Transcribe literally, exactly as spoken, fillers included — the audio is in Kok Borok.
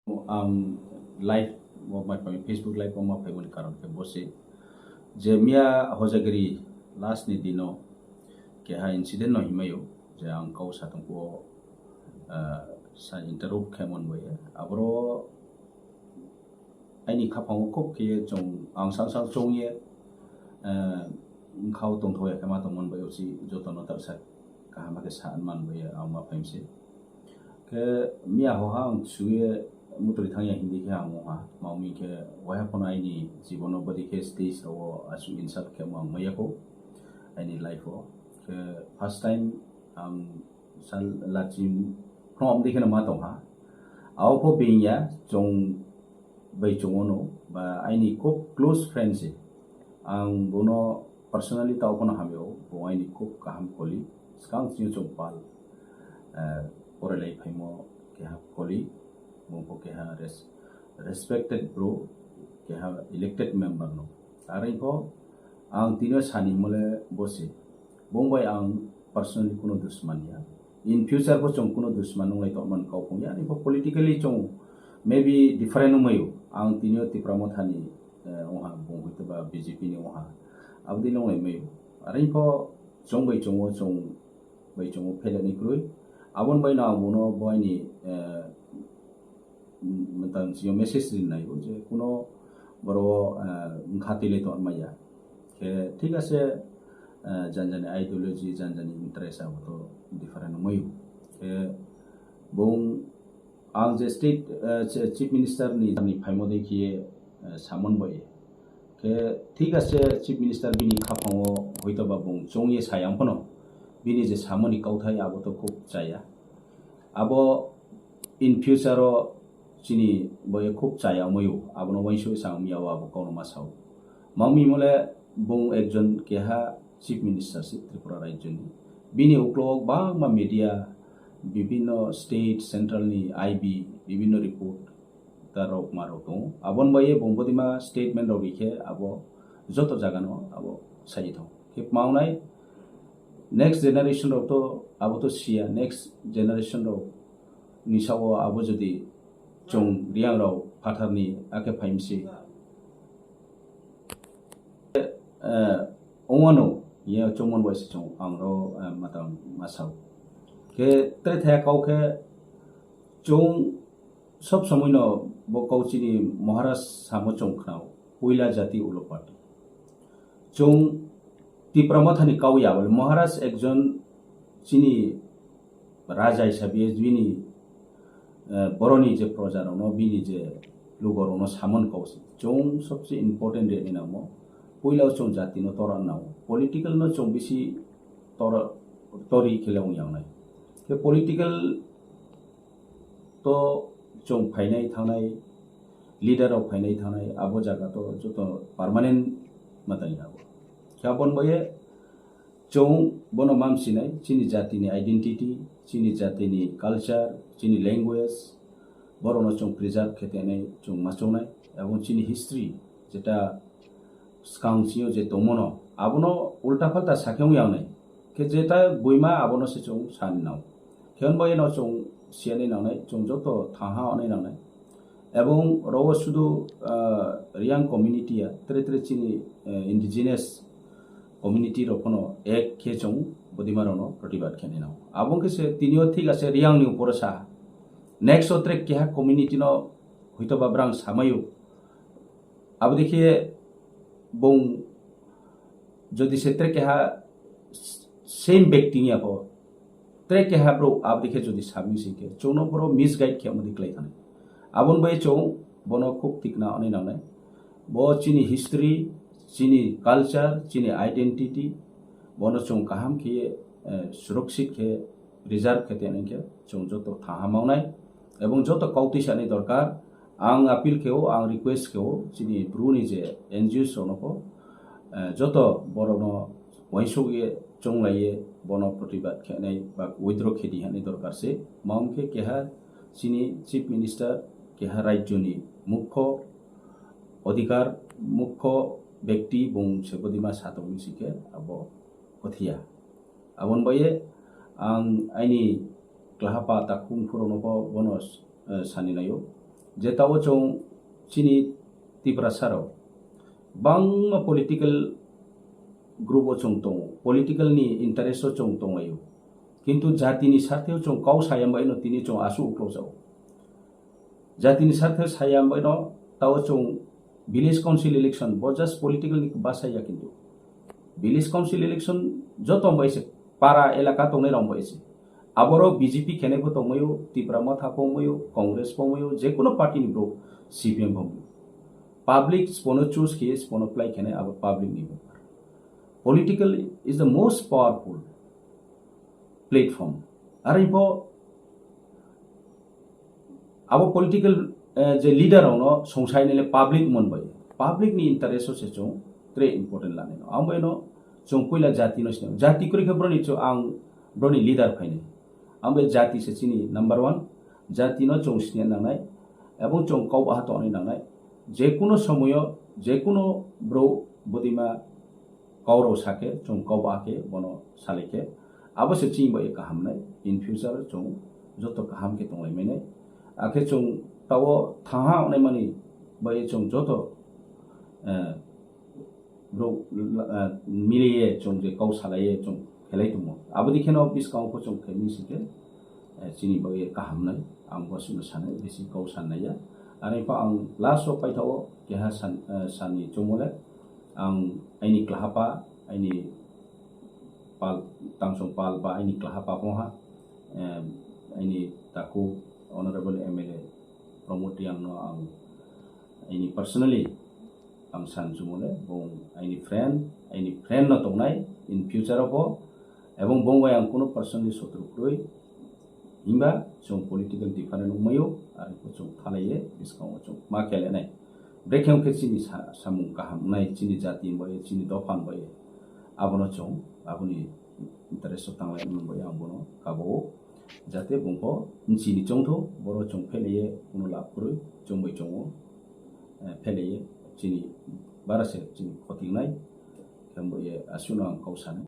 Ang live o ma phai, Facebook live o ma phaimani karon khe bo se je miya hojagiri last ni dino keha incident no himayo je ang kau satong ko, ah, sa interrupt khe mon boye. Aboro aini khapang o khub khe chong ang sang sang chong ye, ah, khau tongthoya khe ma tong mon boye usi joto no tak sa kaham khe sa man boye ang ma phaimse. Khe miya hoha ang suye mutri thangya hindi khe ang wngha. Mami khe waiha phano aini jibono bwdwi khe stage rogo aswk insult khe ang maya kho aini life o. Khe first time ang sal lachi phrom di kheno ma tongha. Ao pho bingya chong bai chongo no ba aini khub close friend se. Ang bono personally tao phano hamyo, bo aini khub kaham koli. Skang sini chong pal, eh, porelai phaimo keha koli, bo pho keha res-, respected bro, keha elected member no. Arai pho ang tino sani mole bo se. Bong bai ang personally kuno dusman ya. In future bo chong kuno dusman nunglai tongman kau phung ya. Ani bo politically chong maybe different wngmayo. Ang tini o Tipra Mothani, eh, wngha bung hoi to ba B J P ni wngha. Abdi nunglai mayo. Arai pho chong bai chongo chong bai chongo pheleni kroi. Abon bai no ang bono boini, eh, mwtang sio message rinai bo je kuno boro, eh, wngkha tile ton maya. Khe thik ase, eh, jan jani ideology, jan jani interest abo to different wngmayo. Khe bung ang je state, eh, che-, chief minister ni, ni phaimo dei khe, eh, samon boye. Khe thik ase chief minister bini khapang o hoito ba bung chong ye sayang phano bini je samoni kauthai abo to khub chaya. Abo in future o chini boye khub chaya wngmayo, abono uansuk sa wngya o abo kono ma sao. Mangmi mole bung ekjon keha chief minister si Tripura rajyo ni. Bini uklo o bangma media, bibinno state, central ni I B, bibinno report ta rok ma rok tongo. Abon bai bung bodima statement rok rikhe abo joto jaga no abo sai thong. Khe maunai next generation rok to abo to siya, next generation rok ni sao abo jodi chwng riyang rok phatar ni akhe phaimsi. Eh, ongwano ye chwngmon bai se chwng ang ro, eh, matang masao. Khe tre thaya kau khe chwng sob somoi no bo kau chini Maharaj samo chwng khnao, puila jati ulo party. Chwng Tipra Mothani kau ya bole Maharaj ekjon chini raja hisabe bini, eh, boroni je proja rokno, bini je lugo rokno samon kau se. Chwng sobse important reni nangmo. Puila chwng jati no tora nango. Political no chwng bisi tora, tori khele wng yang nai. Khe political to chwng phainai thangnai, leader rok phainai thangnai, abo jaga to joto permanent matang ya bo. Khe abon boye chwng bono mam sinai, chini jati ni identity, chini jati ni culture, chini language, borok no chwng preserve khe tenai chwng ma chongnai, abo chini history jeta swkang sio je tongmano, abono ulta palta sakhe wng yang nai. Khe jeta buima abono se chwng sani nang. Khe hwnba eno chwng siyani nangnai, chwng joto thanha onai nangnai. Ebong rogo sudu, ah, Riyang community ya, tre tre chini, eh, indigenous community rok phano ek khe chwng bodima rokno protibad khe nai nang. Abong khe se tini o thik ase Riyang ni uporo sa. Next o tre keha community no hoito ba brang samayo. Aboni khe bung jodi se tre keha same bekti ya pho, tre keha bro aboni khe jodi sami sing khe, chwngno bro misguide khe amodi klai thani. Aboni bai chwng bono khub tikna ani nangnai. Bo chini history, chini culture, chini identity, bono chwng kaham khe, eh, surakshit khe, reserve khe teni khe chwng joto thaha mawnai. Ebong joto kautwi sani dorkar, ang appeal khe o, ang request khe o, chini bru ni je N G Os rokno pho, eh, joto borokno uansuk ye, chonglai ye, bono protibad khe nai ba withdraw khe di hani dorkar se. Mawng khe keha chini Chief Minister, keha rajyo ni mukho odhikar, mukho bekti bung se bodima satokni si khe abo kwthia. Aboni baye ang aini klahapa takhuk phurokno pho bono, eh, sani laio. Je tao chwng chini Tiprasa rok bangma political group o chwng tongo, political ni interest o chwng tonglaio, kintu jati ni sarthe o chwng kau saya bai no tini chwng asu uklok jao. Jati ni sarthe saya bai no tao chwng village council election bo just political ni basa ya, kintu village council election joto bai se para elaka tongnai rok bai se. Aboro B J P khenai bo tongmaio, Tipra Motha bo wngmaio, Congress bo wngmaio, je kono party ni bro C P M bo wngmaio. Public spono choose khe spono play khenai abo public ni bepar. Political is the most powerful platform. Are bo abo political, eh, je leader rokno songsainai le public mon bai. Public ni interest o se chwng tre important lanai no. Amo eno chwng puila jati no sinai. Jati kwrwi khe broni chwng ang broni leader phainai. Amo jati se chini number one. Jati no chwng sinya nangnai. Ebong chwng kau baha tongnai nangnai. Je kuno somoyo, je kuno bro bodima kau rok sakhe, chwng kau baha khe bono salai khe. Abo se chini bai kaham nai. In future chwng joto kaham khe tonglai mani. Akhe chwng tao thaha onai mani bai chwng joto, eh, bro, eh, miliye chwng je kau salaiye chwng khelai tongo. Aboni kheno bwskango chwng khaimani sike, eh, chini bagwi kaham nai. Ang bo chwngno sanai, bisi kau sanai ya. Ani pa ang last o paithao keha san, eh, sani chumole ang aini klahapa, aini pal, tangsong pal ba aini klahapa pongha, eh, aini taku Honorable M L A Pramod Reang no ang aini personally ang san chumole, bong aini friend, aini friend no tongnai in future o bo, ebong bong bai ang kuno personally sotru kwrwi, himba chwng political different wngmaio, aro chwng thalaiye bwskango chwng ma khelenai. Brekhe wngkhe chini sa-, samung kaham wngnai, chini jati bai, chini dopha bai, abono chwng aboni interest o tanglai mwnbai ang bono kabao, jate bongkho chini chongtho, boro chwng phelaiye kuno lab kwrwi chwng bai chongo. Eh, phelaiye chini bara se chini khotingnai, khe bo ye asuno ang kau sanai.